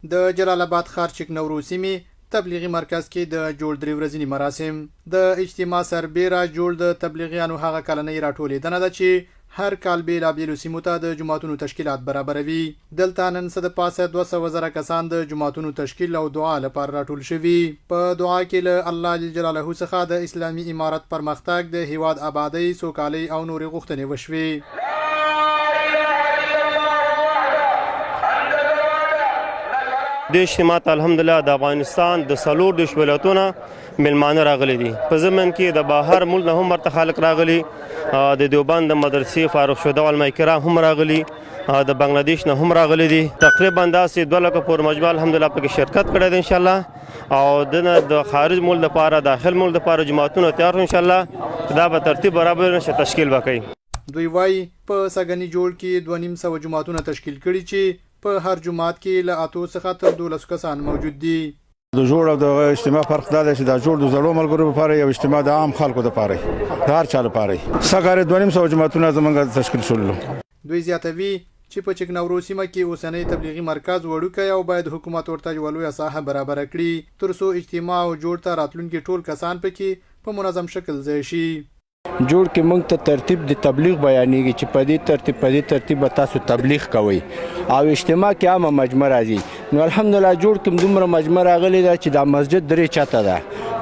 د جلال اباد ښار چکنورو سیمې تبلیغي مرکز کې د جوړ درې ورځني مراسم د اجتماع سربېره جوړ د تبلیغیانو هغه کلنۍ راټولېدنه ده چې هر کال بېلابېلو سیمو ته د جوماتونو تشکیلات برابروي. دلته نن څه د پاسه 200 زره کسان د جوماتونو تشکیل او دعا لپاره راټول شوي. په دعا کې له الله جل جلاله څخه د اسلامي امارت پرمختګ، د هېواد ابادۍ، سوکالۍ او نورې غوښتنې وشوې. دې اجتماع ته الحمدلله د افغانستان د 34 ولایتونو میلمانه راغلي دي. په ضمن کې د بهر ملک نه هم ورته خلک راغلي، د دیوبند د مدرسې فارغ شده علما کرام هم راغلي، د بنگلاديش نه هم راغلي دي. تقریبا داسې 2 لکه پور مجموعه الحمدلله پکې شرکت کړی دی ان شاء الله. او دنه د خارج ملک لپاره، داخل ملک لپاره جماعتونه تیار ان شاء الله، دا به ترتیب برابر نشه تشکیل وکړي. دوی وایي په سږني جوړ کې 250 جوماتونه تشکیل کړي چې په هر جومات کې له 8 څخه تر 12 کسان موجود دي. د جوړ او د اجتماع فرق دا دی چې دا جوړ د زړو ملګرو لپاره یو اجتماع د عام خلکو لپاره، د هر چا لپاره. سږکال 250 جوماتونه زمونږ تشکیل شول. دوی زیاتوي چې په چکنورو سیمه کې اوسنی تبلیغي مرکز وړوکی او باید حکومت ورته یوه لویه ساحه برابره کړي تر څو اجتماع او جوړ ته راتلونکي ټول کسان پکې په منظم شکل ځای شي. جوړ کې موږ ته ترتیب د تبلیغ بیانېږي چې په دې ترتیب په دې ترتیب به تاسو تبلیغ کوئ، او اجتماع کې عامه مجمع راځي. نو الحمدلله جوړ کې دومره مجمع راغلې ده چې دا مسجد 3 چته ده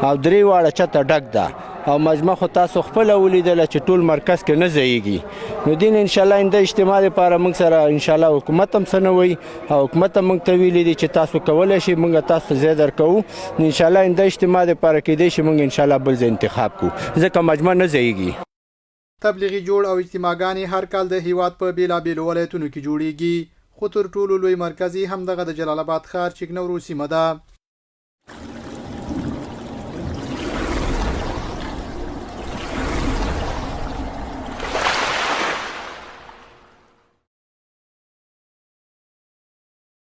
او 3 واړه چته ډک ده، او مجمع خو تاسو خپله ولیدله چې ټول مرکز کې نه ځایېږي. نو دین انشاءالله آینده اجتماع لپاره موږ سره انشاءالله حکومت هم څه نه وایي، او حکومت هم موږ ته ویلي دي چې تاسو کولی شئ، موږ تاسو ته ځای درکوو. نو انشاءالله آینده اجتماع لپاره کېدای شي موږ انشاءالله بل ځای انتخاب کړو، ځکه مجمع نه ځایېږي. تبلیغي جوړ او اجتماعګانې هر کال د هیواد په بېلابېلو ولایتونو کې جوړېږي، خو تر ټولو لوی مرکز یې همدغه د جلال اباد ښار چکنورو سیمه ده.